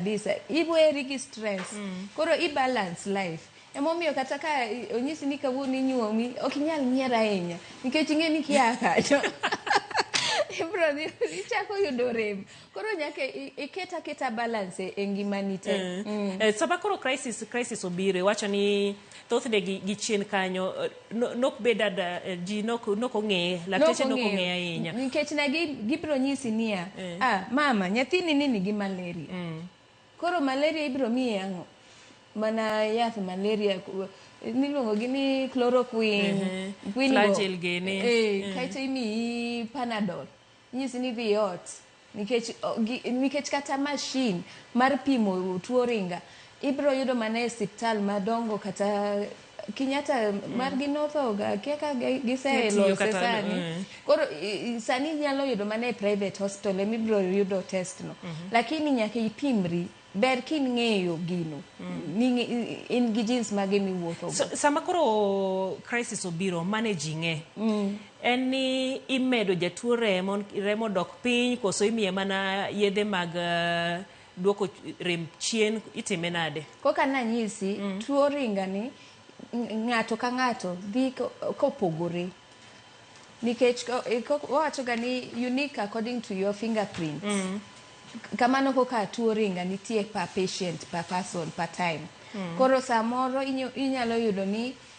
Kabisa, iweri gi stress. Koro i balance life. Emomiyo kata ka onyisi ni kawuono inyuomi, ok inyal nyiero ahinya nikech ing'e ni kia kanyo ibro dhi ichako yudo rem. Koro nyaka iket aketa balance e ngimani te. Sama koro crisis obiro, iwacho ni thothne gi chien kanyo nok bed ada, ji nok ong'eye, lakteche nok ong'eye ahinya. Nikech ne gibiro nyisi niya, "Ah, mama, nyathini ni nigi malaria." Koro malaria ibiro miye ang'o? Mana yath malaria miluongo gi ni chloroquine, queen go. Flagyl gini. Kaeto imiyi Panadol, inyisi ni dhi ot nikech nikech kata machine mar pimo tuo ringa ibiro yudo mana e osiptal madongo, kata Kenyatta margi notho, akia ka giselose Tiyo kata- sani. Koro sani inyalo yudo mana e private hospital ema ibiro yudo test no, lakini nyaka ipimri. Ber king'eyo gino ni in gi genes mage miwuotho go. So, sama koro crisis obiro, managing e en ni imedo jatuo remo, remo dok piny, koso imiye mana yedhe mag duoko rem chien? Itime nade? Koka nanyisi, tuo ringa ni ng'ato ka ng'ato dhi kopogore nikech wawacho ga ni unique according to your fingerprints. Kamano koka tuo ringa nitie per patient, per person, per time. Koro samoro inyalo yudo ni